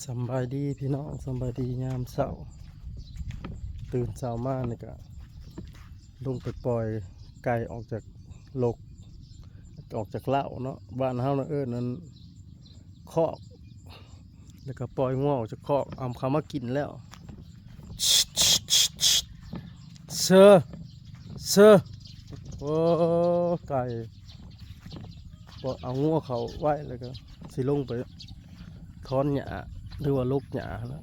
ສຳບາຍດີພີ່ນ້ອງ ສຳບາຍດີຍາມເຊົ້າ. ຕື່ນເຊົ້າມານີ້ກະລົງໄປປ່ອຍໄກ່ອອກຈາກລົກ ອອກຈາກເລົ້າເນາະ. ບ້ານເຮົານະເອີ້ນອັນ ຄອກ ແລ້ວກໍປ່ອຍງົວອອກຈາກຄອກ ເອົາເຂົ້າມາກິນແລ້ວ. ເຊີ ເຊີ ໂອ້ ໄກ່ ເອົາງົວເຂົ້າໄວ້ ແລ້ວກໍຊິລົງໄປຖອນຫຍ້າ ຫຼືວ່າລົກຫຍ້ານະ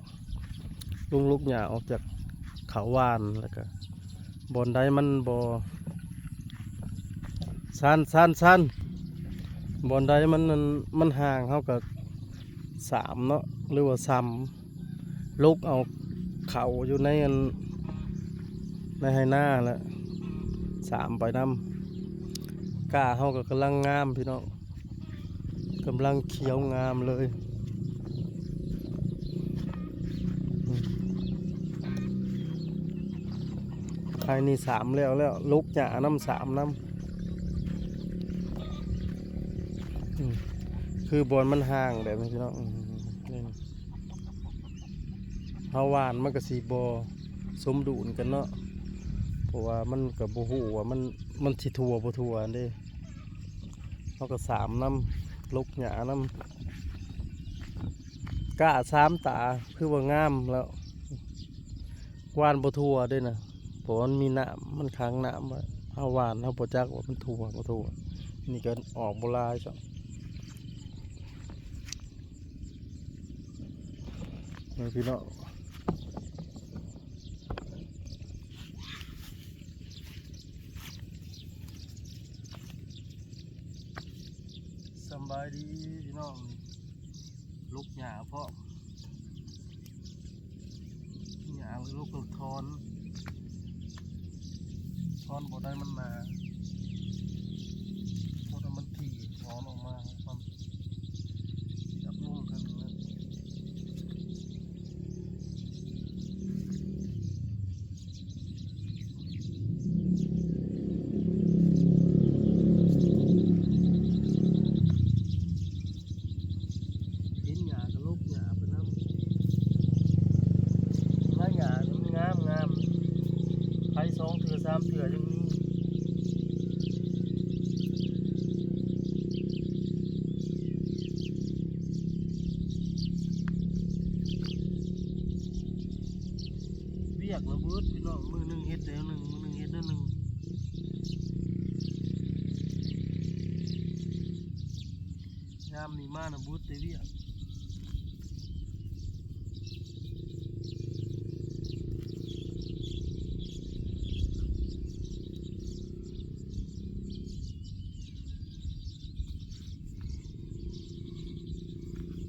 ລົງລົກຫຍ້າອອກຈາກເຂົ້າຫວ່ານ ແລ້ວກໍບ່ອນໃດມັນບໍ່ ຊານ ຊານ ຊານ ບ່ອນໃດມັນ ມັນ ມັນຫ່າງ ເຮົາກໍສາມເນາະ ຫຼືວ່າຊຳ ລົກເອົາເຂົ້າຢູ່ໃນອັນ ໃນໄຮ່ນາແຫຼະ ສາມໄປນຳ. ກ້າເຮົາກໍກຳລັງງາມພີ່ນ້ອງ ກຳລັງຂຽວງາມເລີຍ. ໄຮ່ນີ້ສາມແລ້ວ ແລ້ວ ລົກຫຍ້ານຳ ສາມນຳ ອືມ ຄືບ່ອນມັນຫ່າງແບບນີ້ພີ່ນ້ອງ ອືມ ນີ້ ເຮົາຫວ່ານມັນກໍຊິບໍ່ສົມດຸນກັນເນາະ ເພາະວ່າມັນກໍບໍ່ຮູ້ວ່າມັນ ມັນຊິທົ່ວບໍ່ທົ່ວຫັ້ນເດ້. ເຮົາກໍສາມນຳ ລົກຫຍ້ານຳ ກ້າສາມຕາ ຄືວ່າງາມແລ້ວ. ຫວ່ານບໍ່ທົ່ວເດ້ນະ ເພາະວ່າມັນມີນ້ຳ ມັນຂັງນ້ຳໄວ້ ເຮົາຫວ່ານເຮົາບໍ່ຈັກວ່າມັນທົ່ວບໍ່ທົ່ວ. ນີ້ກໍອອກບໍ່ຫຼາຍຊ້ຳ ນີ້ພີ່ນ້ອງ. ສຳບາຍດີພີ່ນ້ອງ ລົກຫຍ້າພ້ອມ ຫຍ້າລົກກໍຖອນ ຖອນບໍ່ໄດ້ມັນໜາ ພໍດຳມັນຖີ່ ຖອນອອກມາກ່ອນ ຈັບລົງເທິງເລີຍ. ເຫັນຫຍ້າກໍລົກຫຍ້າໄປນຳ ລະຫຍ້ານີ້ມັນງາມໆ ໄຖສອງເທື່ອສາມເທື່ອຍັງມີ. ວຽກລະເບີດພີ່ນ້ອງ ມື້ໜຶ່ງເຮັດແນວໜຶ່ງ ມື້ໜຶ່ງເຮັດແນວໜຶ່ງ ຍາມນີ້ມານະເບີດແຕ່ວຽກ.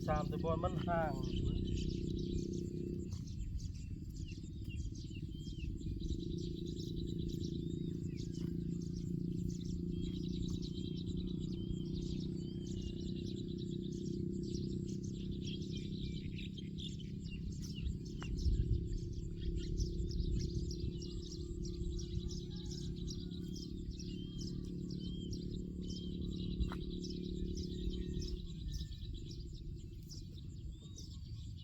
ສາມແຕ່ບ່ອນມັນຫ່າງ. ໂ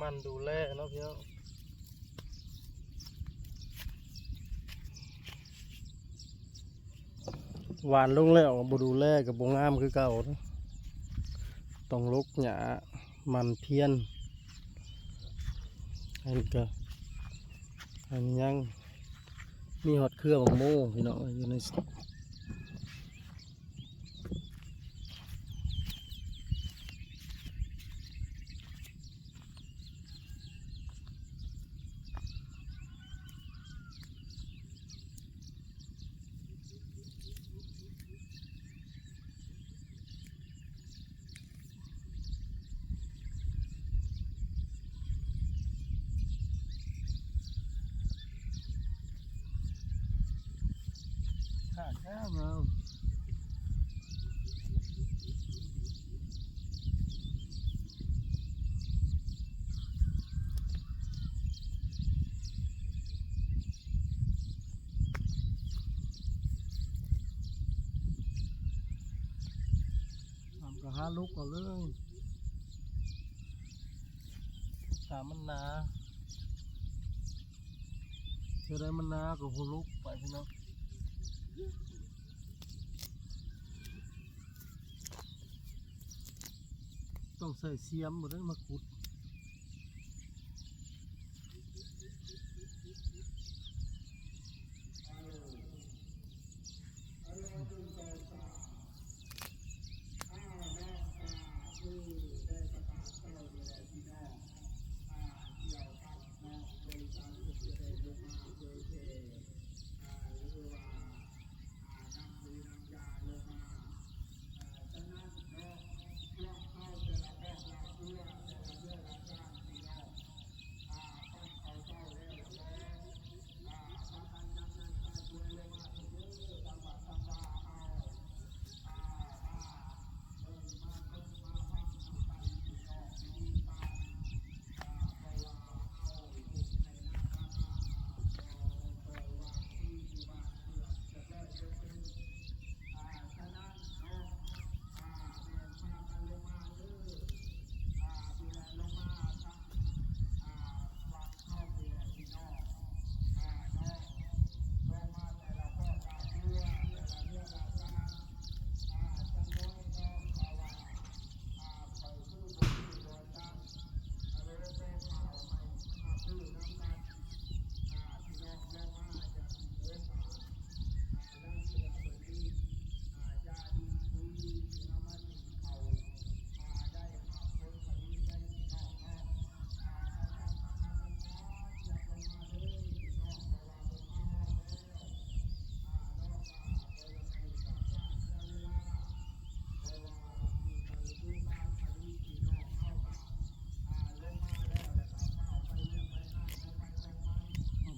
ໝັ່ນດູແລເນາະພີ່ນ້ອງ. ຫວ່ານລົງແລ້ວບໍ່ດູແລກໍບໍ່ງາມຄືເກົ່າເນາະ. ຕ້ອງລົກຫຍ້າໝັ່ນພຽນ. ອັນນີ້ກໍ ອັນນີ້ຍັງມີຮອດເຄືອບັກໂມພີ່ນ້ອງເອີຍ ຢູ່ໃນ ຫາລົກເອົາເລີຍ ຖ້າມັນໜາ ເທື່ອໃດມັນໜາກໍຫົວລົກໄປພີ່ນ້ອງ. ຕ້ອງໃຊ້ສຽມບໍ່ໄດ້ມາຂຸດ.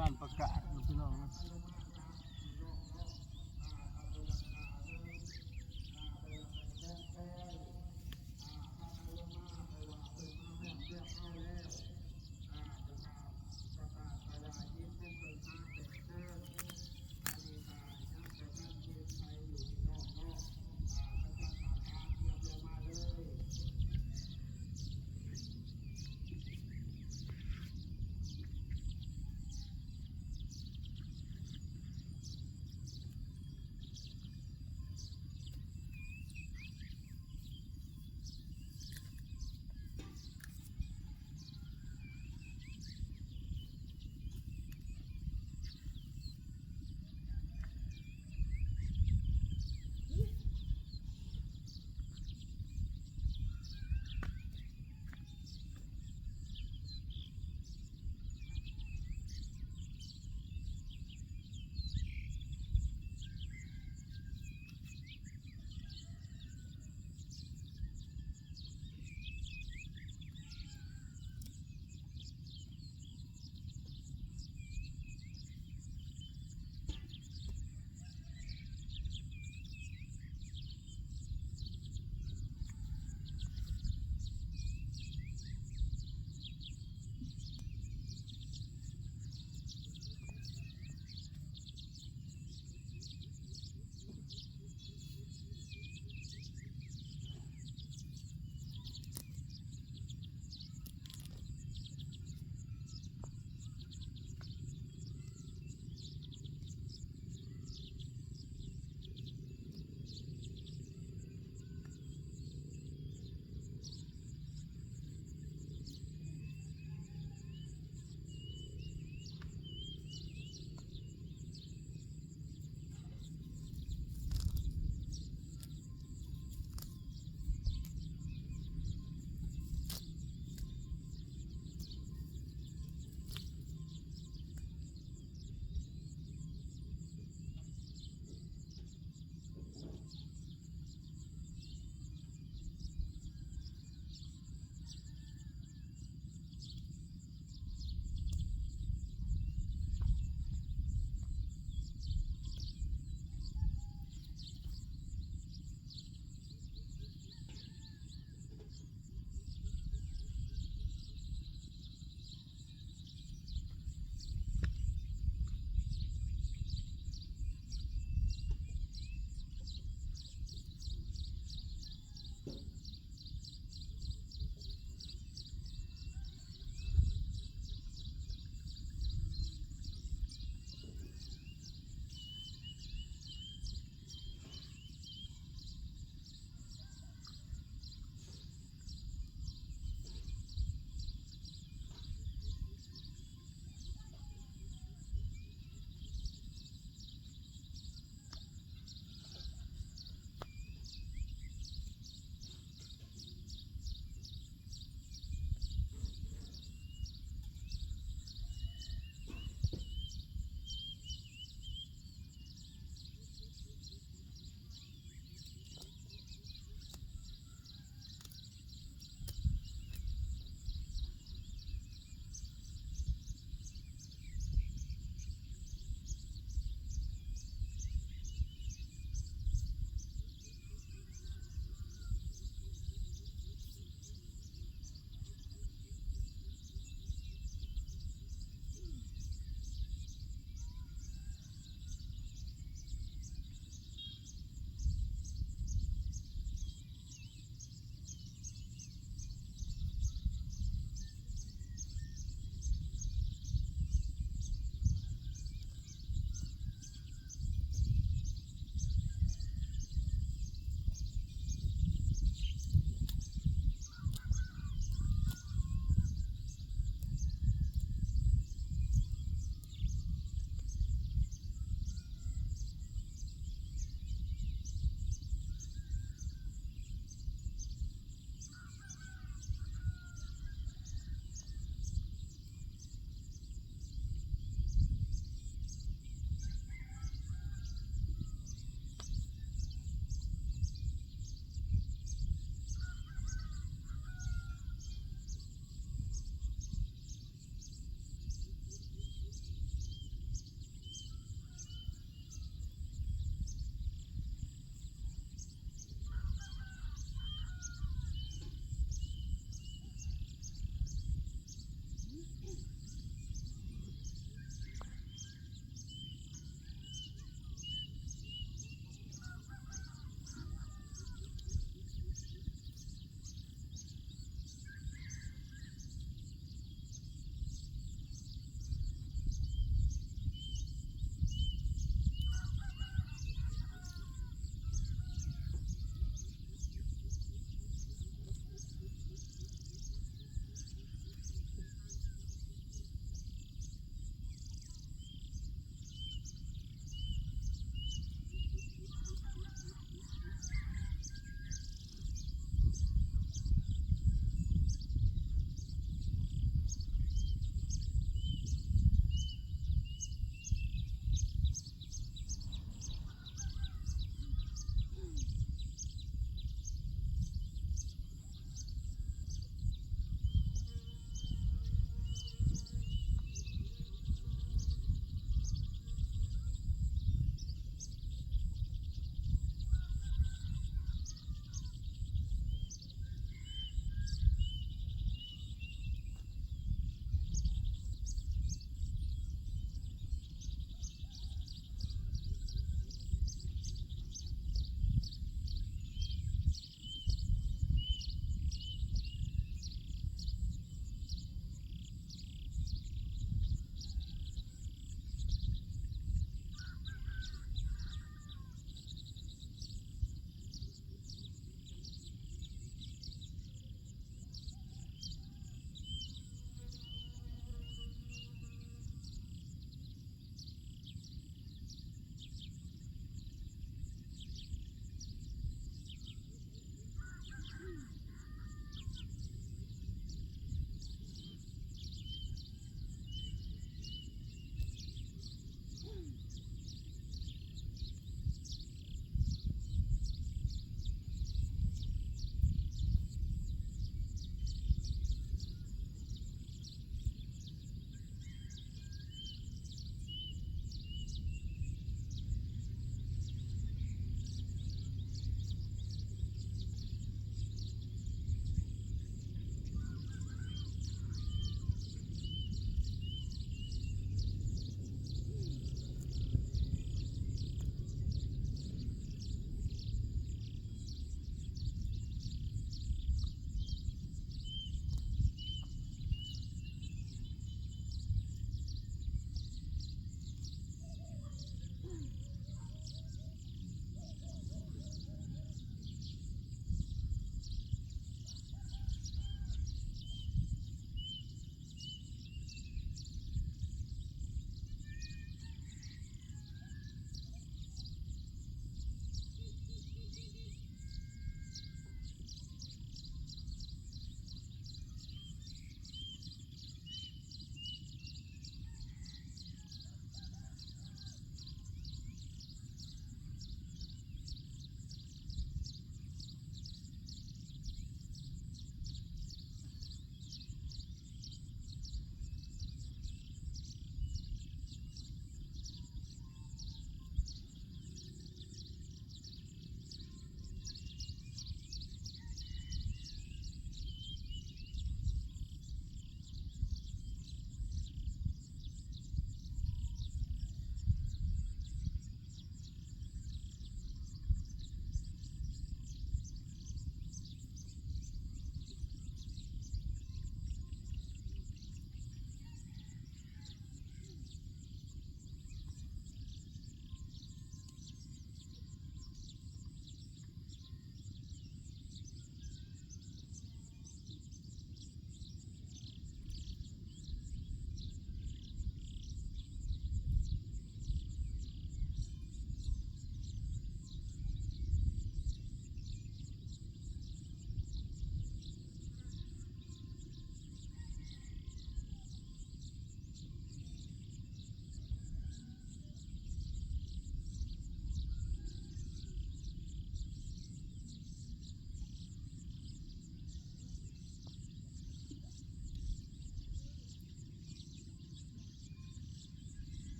ບ້ານປະກາດເນາະພີ່ນ້ອງເນາະ.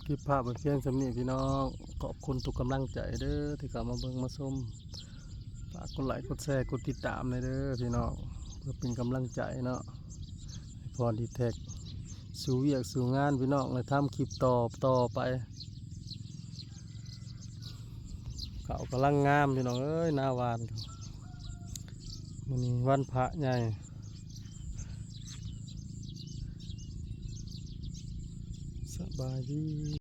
ເກັບພາບໄວ້ພຽງສ່ຳນີ້ພີ່ນ້ອງ. ຂອບຄຸນທຸກກຳລັງໃຈເດີ້ ທີ່ເຂົ້າມາເບິ່ງມາຊົມ. ຝາກກົດໄລກົດແຊກົດຕິດຕາມແດ່ເດີ້ພີ່ນ້ອງ ເພື່ອເປັນກຳລັງໃຈເນາະ ໃຫ້ພອນດີແທັກ ສູ້ວຽກສູ້ງານພີ່ນ້ອງ ແລະ ທຳຄລິບຕໍ່ ຕໍ່ໄປ. ເຂົ້າກຳລັງງາມພີ່ນ້ອງເອີຍ ໜ້າຫວ່ານ. ມື້ນີ້ວັນພະໃຫຍ່. ສະບາຍດີ.